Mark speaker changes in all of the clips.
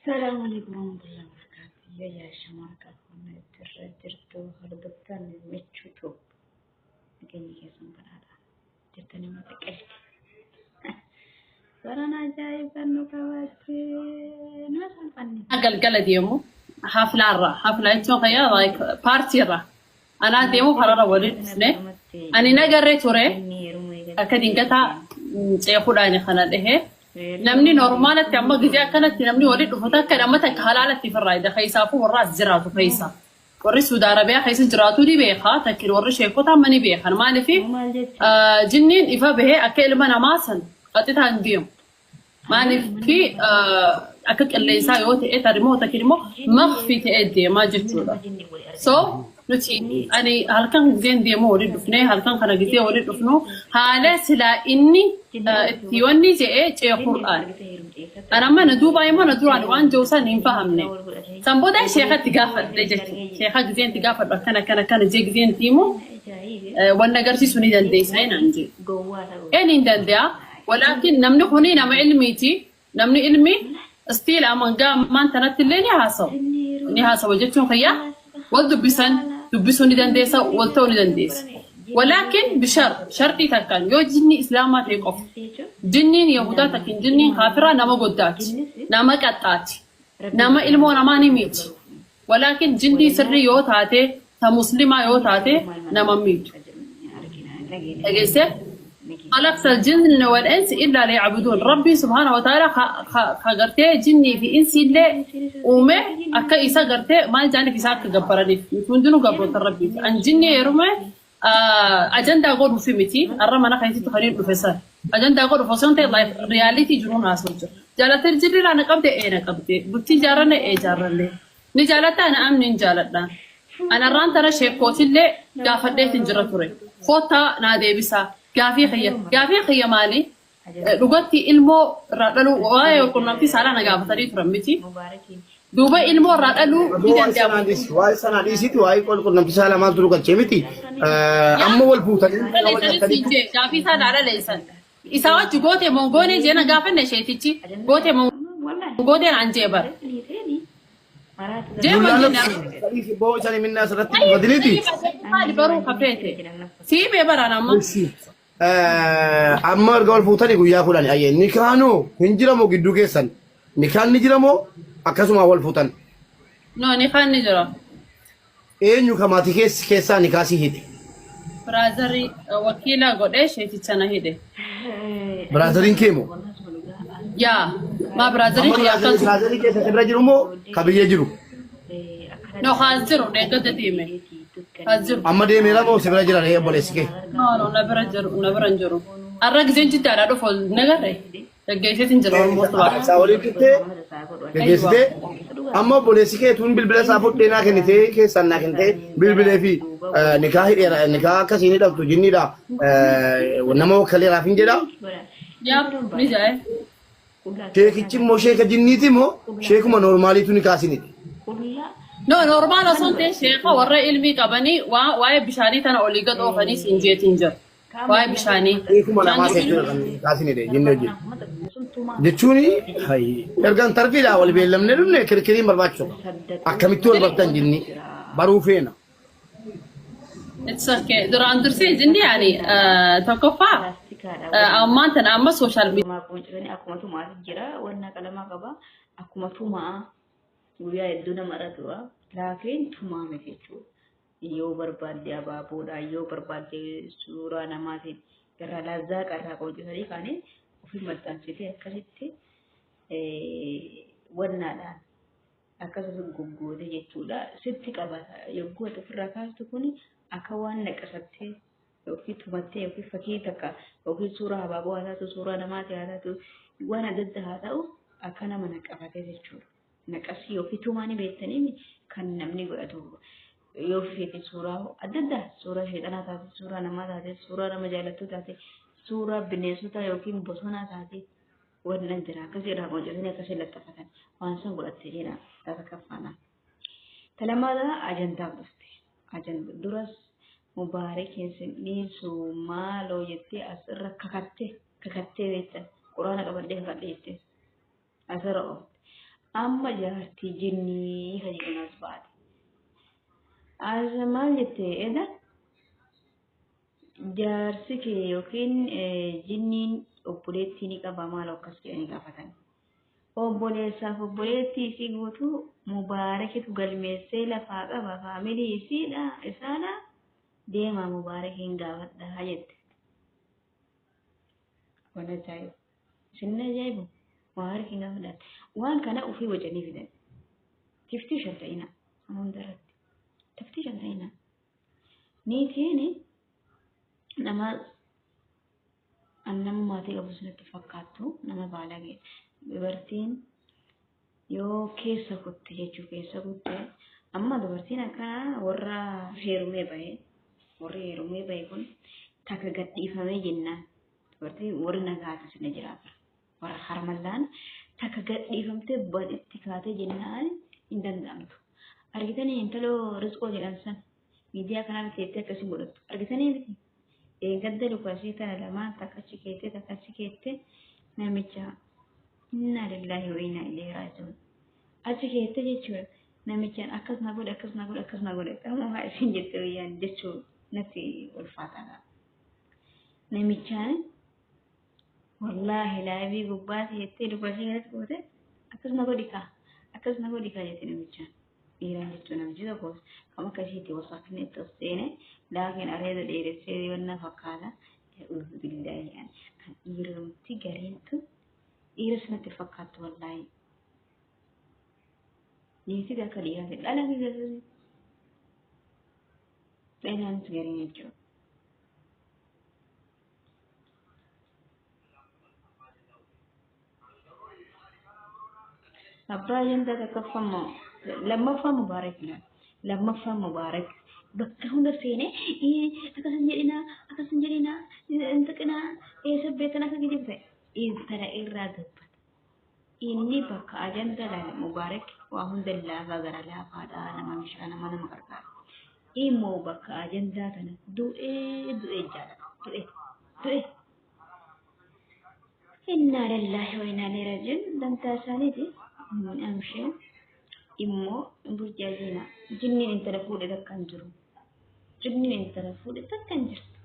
Speaker 1: Salaamu alaikum warahmatullahi wabarakatuh. Yayyaa shamarra kana irra jirtu hordoftoonni michuu tuub nageenya keessan badhaadha. Jirtanii mata qashti. Barana ajaa'ibaan nu qabattee nama salphanne.
Speaker 2: Galgala deemu haflaarra, haflaa jechuun kayyaa like paartiirra anaa deemu kararra waliin dhufne. Ani nagarree ture akka dingataa ceekuudhaan kana dhahe. Namni normaalatti amma gizee akkanatti namni waliin dhufu takka nama takka halaalatti ofirraa hidha. Keessaafuu warra as jiraatu keessa. Warri Suudi Arabiyaa keessa jiraatu ni beeka. Takkin warri sheekota amma ni beekan. Maaliif jinniin ifa bahee akka ilma namaa san qaxitaa hin deemu. Maaliif akka qilleensaa yoo ta'e tarimmoo takkin immoo makfi ta'ee deemaa jechuudha. So nuti ani halkan gizeen deemu waliin dhufnee, halkan kana gizee waliin dhufnu haala silaa inni itti wanni je'ee ceekuudhaan. Ani amma na duubaa immoo na duraan waan jiru san hin fahamne. San booda sheekatti gaafadhe jechuudha. Sheeka gizeen itti gaafadhu akkana akkana akkana jee gizeen itti himu, wanni agarsiisuu ni dandeessa naan jee. Een hin danda'a. Walaakin namni kuni nama ilmiiti. Namni ilmi still amangaa ammaan tanatti illee ni haasawa. Ni haasawa jechuun kiyya wal dubbisan dubbisuu ni dandeessa, wal ta'uu ni dandeessa. Walaakin bishar sharxii takkaan yoo jinni islaamaa ta'e qofa. Jinniin yahudaa takkin jinniin kaafiraa nama goddaati. Nama qaxxaati. Nama ilmoo namaa ni miiti. Walaakin jinnii sirrii yoo taate, ta muslimaa yoo taate, nama miitu. Dhageessee? خلقت الجن والإنس إلا ليعبدون. ربي سبحانه وتعالى ka gartee jinnii fi insi illee uume akka isa gartee maal jaaniif isa akka gabbaraniif. Nuti hundinuu gabroota Rabbiiti. An jinnii heerume ajandaa godhuufi miti. Har'a mana keessatti kan hin dhufe san. Ajandaa godhuuf osoo hin ta'e, life reality jiruun haasa'u jira. Jaalattee jirriirraa na qabde, ee na qabde. Bultii jaarranne, ee jaarranne. Ni jaalattaa? Na amni hin jaaladha. Anarraan tana sheekkootillee gaafadheetin jira ture. Koottaa naa deebisaa. Gaafii kiyya. Gaafii kiyya maali? Dhugatti ilmoo irraa dhaluu, waa'ee walqunnamtii saalaa na gaafatanii turan miti. Duuba ilmoo irraa dhaluu ni
Speaker 3: Waa'ee
Speaker 2: danda'amu.
Speaker 3: sanaa dhiisi. Waa'ee sanaa dhiisiiti, waa'ee qunnamtii saalaa maaltu nu galchee miti. Amma wal fuutanii wal
Speaker 2: Dhaleessanis siin jee gaafii isaa naa dhaleessan. Isaa wajji gootee moo goonee jee na gaafanne sheetichi. Gootee moo gootee naan jee bara. Jee
Speaker 3: Dullaa
Speaker 2: moo jee.
Speaker 3: labsi. Boo isanii minnaa asirratti dhufatiniiti.
Speaker 2: Maali baruu kafeete? Sii mee baraan amma?
Speaker 3: Amma erga wal fuutanii guyyaa 10 ayyee, nikaanoo hin jiramoo gidduu keessan? Nikaan ni jiramoo akkasuma wal fuutan?
Speaker 2: No, ni kaan ni jira.
Speaker 3: Eenyu ka maatii keessaa nikaa si hidhe?
Speaker 2: Brother wakiila godhee sheeticha na hidhe.
Speaker 3: Brotheriin kee moo?
Speaker 2: Yaa maa brotherii
Speaker 3: Amma
Speaker 2: kiyya akkas.
Speaker 3: Brotherii keessa sirra jiru moo ka biyya jiru?
Speaker 2: No, haas jiru, deeggadda deeme. Haas jiru.
Speaker 3: Amma deemeera moo si bira jira ree obboleessi kee?
Speaker 2: No, na bira jiru, na bira hin jiru. Har'a gizeen jiddaadhaa dhufu nagarre. Gaggeesseetiin jira almost ba'a.
Speaker 3: Isaa waliin dhuftee geggeessitee, amma obboleessi kee tun bilbila isaa fudhee naa kennitee, keessaan naa kennitee, bilbilee fi nikaa hidheera, nikaa akkasiin hidhamtu jinniidha, nama wakkaleeraaf hin jedha.
Speaker 2: Yaa ni jaa'e.
Speaker 3: Sheekichi immoo sheeka jinniiti moo sheekuma normaaliitu nikaa isin hidhe?
Speaker 2: No, normal osoo hin ta'in sheeka warra ilmii qabanii waa'ee bishaanii tana olii gad oofanii siin jeetiin jira. Waa'ee bishaanii.
Speaker 3: Sheekuma namaa jechuudha kan nikaa isin hidhe jinni hojii. Jechuun ergan tarfiidhaa wal beellamnee dhufne kirkiriin barbaachisu. Akkamitti wal bartan jinni baruu feena.
Speaker 2: It's okay. Duraan dursee jinni yaani tokkoffaa ammaan tana amma social
Speaker 1: Tumaa quncisanii akkuma tumaati jira. Wanna qalamaa qaba. Akkuma tumaa guyyaa hedduu nama irra tura. Laakiin tumaa miti jechuudha. Yoo barbaadde abaaboodhaan, yoo barbaadde suuraa namaatiin irraa lazzaaqa irraa qoncisanii kaanii ofii maxxansitee akkasitti wannaadhaan akkasumas goggootee jechuudha. Sitti qabata. Yogguu ati ofirraa kaastu kun akka waan naqasattee yookiin tumattee yookiin fakkii takka yookiin suuraa abaaboo haa taatu, suuraa namaati haa taatu, waan adda addaa haa ta'u, akka nama naqafatee jechuudha. Naqasii yookiin tumaa ni beektanii kan namni godhatu, yoo feete suuraa adda addaa, suuraa sheexanaa taate, suuraa namaa taate, suuraa nama jaalattuu taate, suuraa bineensotaa yookiin bosonaa taate, wannan jira akkasii irraa qoncisanii akkasii laxxafatan waan san godhatte jedha lafa kaffaana. Talamaadha ajandaaf dhufte. Ajanda duras Mubaarakiin sin dhiisu maaloo jettee asirra kakattee kakattee beektan quraana qabadhee kakadhe jettee asirra oofte. Amma jaartii jinnii kan jedhan as baate. As maal jettee eda jaarsi kee yookiin jinniin obboleettii ni qaba maaloo akkas jedhanii gaafatan. Obboleessaaf obboleettii isii guutuu Mubaarakitu galmeessee lafaa qaba faamilii isiidha isaadha deemaa Mubaarakiin gaafadhaa jette. Waan ajaa'iba. Isin ajaa'ibu Mubaarakiin gaafadhaa. Waan kana ofii wacanii fidan. Tiftii shan ta'ina. Hunda irratti. Tiftii shan ta'ina. Niitiin nama An nama maatii qabu isinitti fakkaattu nama baalagee. Dubartiin yoo keessa kutte jechuu keessa kutte amma dubartiin akkanaa warra heerumee bahe warri heerumee bahe kun takka gadhiifamee jennaan dubartiin warri nagaata sinna jiraata. Warra harmallaan takka gadhiifamtee badhitti kaatee jennaan hin danda'amtu. Argitanii intaloo risqoo jedhan san miidiyaa kanarra teettee akkasii godhattu argitanii miti. Dheengadda luka ishee tana lamaan takka achi keettee takka achi keettee namicha innaa lillaahi wa innaa ilaihi raaji'uun. Achi keettee jechuudha namichaan akkas na godhe akkas na godhe akkas na godhe qaama haa isin jette wayyaan jechuu natti ulfaataadha. Namichaan wallaahi laabii gubbaa teettee luka ishee kanatti goote akkas na godhi kaa akkas na godhi kaa jette namichaan. Dhiiraan jechuun namichi tokko kam akka ishiitti wasakni itti of seene laakiin areeda dheeressee wanna fakkaata. A'uuzu billaahi an an dhiiromti gariin tun dhiira sanatti fakkaattu wallaahi. Niitii akka dhiiraati dhala ni gariin dhalaanis gariin jechuudha. Abbaa ajandaa tokkoffaa moo lammaffaa mubaarak laal lammaffaa mubaarak bakka hunda seenee akkas hin jedhinaa akkas hin jedhinaa hin tuqinaa eessa beektan akka kijibte intala irraa gabbata. Inni bakka ajandaa laal mubaarak waa hunda laafaa gara laafaadha nama mishaa nama nama qarqaara. Immoo bakka ajandaa tana du'ee du'ee jaalata du'ee du'ee. Innaa lillaahi wa innaa ilaihi raaji'uun dantaa isaaniiti. Amshee immoo hin burjaajiina. Jinniin intala fuudhe takka hin jiru. Jinniin intala fuudhe takka hin jirtu.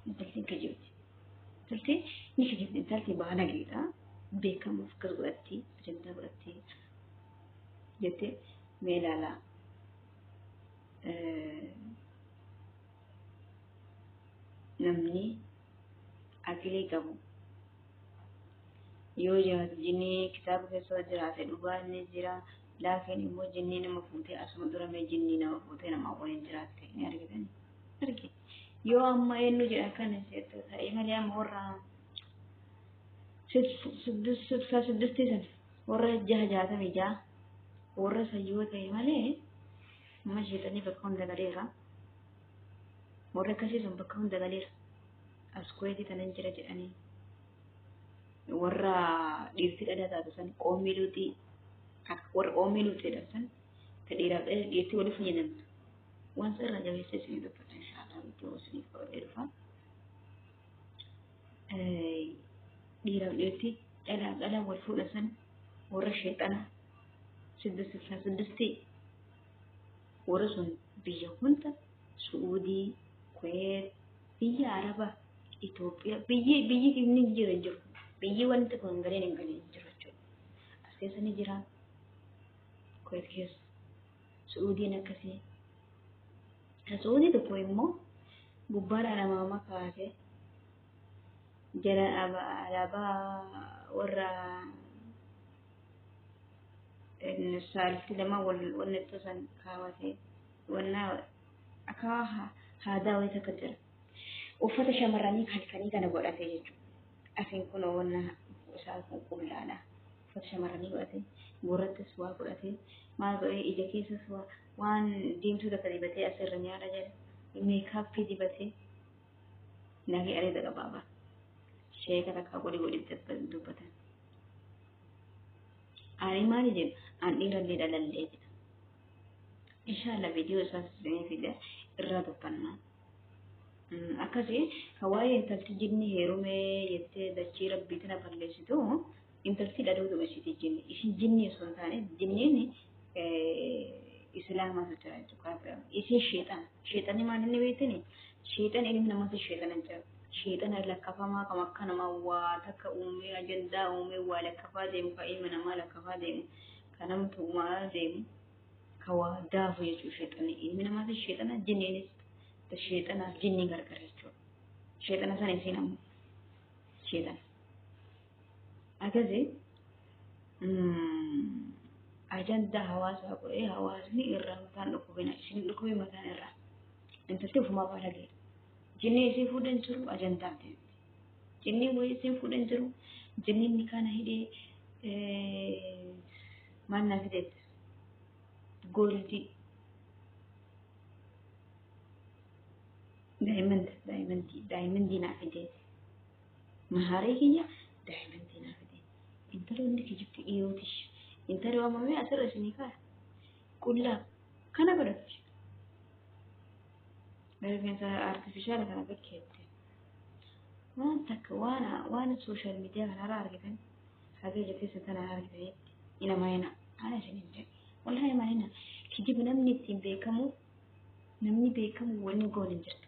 Speaker 1: Intalti hin kijibdi. Intalti ni kijibdi. Intalti baalageedha. Beekamuuf akkas godhatti. Ajandaa godhatti. Jettee mee ilaalaa. Namni aqlii qabu yoo jiraate jinnii kitaaba keessa yoo jiraate dhugaa inni jira laakiin immoo jinnii nama fuutee asuma dura mee jinnii nama fuutee nama waliin jiraatte ni argitani arge yoo amma eenyu jedha kana jettu ta'e malee amma warra siddisti san warra jaha jaatamii jaha warra san yoo ta'e malee amma sheexanii bakka hunda galeera warra akkasii sun bakka hunda galeera as kuweetii tanan jira jedhanii warra dhiirti dhadhaa taatu san qoommii luuxii warra qoommii luuxii jedhan san ta dhiiraaf dhiirti waliif fayyadamtu waan irraa jabeessee isinii dubbata inshaallah viidiyoo isiniif qabadhee dhufa. Dhiiraaf dhiirti dhalaaf dhalaa wal fuudha san warra sheexana siddist siddistii warra sun biyya hunda Su'uudii, Kuweet, biyya Araba, Itoophiyaa, biyyi biyyi inni jiru hin jiru. Biyyi wanti kun hin galeen hin galeen hin jiru jechuudha. As keessa ni jira. Kuweet keessa. Su'uudiin akkasii. Kan Su'uudii tokko immoo gubbaadhaan amaama kaasee jala alaabaa warra saalti lama wal wannattuu san kaawwatee wannaa akka haadaa wayii takka jira. Uffata shamarranii halkanii kana godhatee jechuudha. Asiin kun wanna isaa kun qullaadha. Uffata shamarranii godhatee gurrattis waa godhatee maal godhee ija keessas waa waan diimtuu takka dibatee asirra nyaara jala meekaappii dibatee nagee areeda gabaabaa. Sheeka takka godhi godhi dubbatan. Ani maali jedhu an dhiirallee dhalallee jedha. Inshallah viidiyoo isaas isinii fida irraa dubbannaa. Akkasii ka waa'ee intalti jinni heerumee jettee dachii rabbii tana balleessitu intalti dhadhuu dhumessiti jinni. Isin jinni osoo hin taane jinniin islaamaatu jira jechuudha. Isin sheexana. Sheexanni maal inni beektani? Sheexan ilmi namaatu sheexana jira. Sheexana lakkafamaa kam akka namaa waa takka uumee ajandaa uumee waa lakkafaa deemu ka ilma namaa lakkafaa deemu ka nama tuumaa deemu ka waa daafu jechuudha sheexanni. Ilmi namaatu sheexana jinniinis sheexanaaf jinniin gargar jechuudha. Sheexana sana isiin ammoo sheexana. Akkasii ajandaa hawaasaa godhee hawaasni irraa mataan dhukkubina isin dhukkubee mataan irraa intalti ofumaa baalagee jinni isii fuudhan jiru ajandaa ta'e jinni wayii isii fuudhan jiru jinni inni kana hidhee maal naa fideette gooldii diamond diamondii diamondii naa fidee maharee kiyya diamondii naa fidee intala hundi kijibti dhiyooti intala waamamee asirra isinii kaaya qullaa kana godhatti rifeensa artificial kana bakkeetti waan takka waan waan social media kanarraa argitan haga ija keessa tana argitanitti hin amanina ana isinin jedhe wallahi amanina kijiba namni ittiin beekamu namni beekamu waliin goon hin jirtu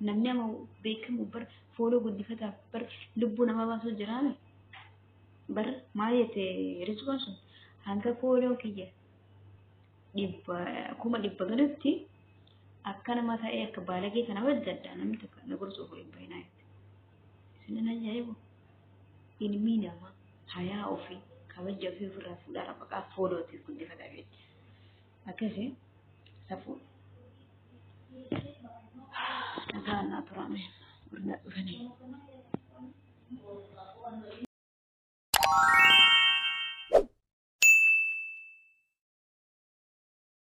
Speaker 1: namni ama beekamu bar follow guddifataaf bar lubbuu nama baasuu jiraame bar maal jette rizqoon sun hanga follow kiyya dhibba 100,000 galutti akka nama ta'ee akka baalagee kana hojjedha namni tokko na gorsuuf hin bahinaa jette. Isin ajaa'ibu ilmi namaa hayaa ofii kabaja ofii ofirraa fuudhaa rafaqaa followtiif guddifataa jechuudha. Akkasii safuu. Nagaan naa turaame.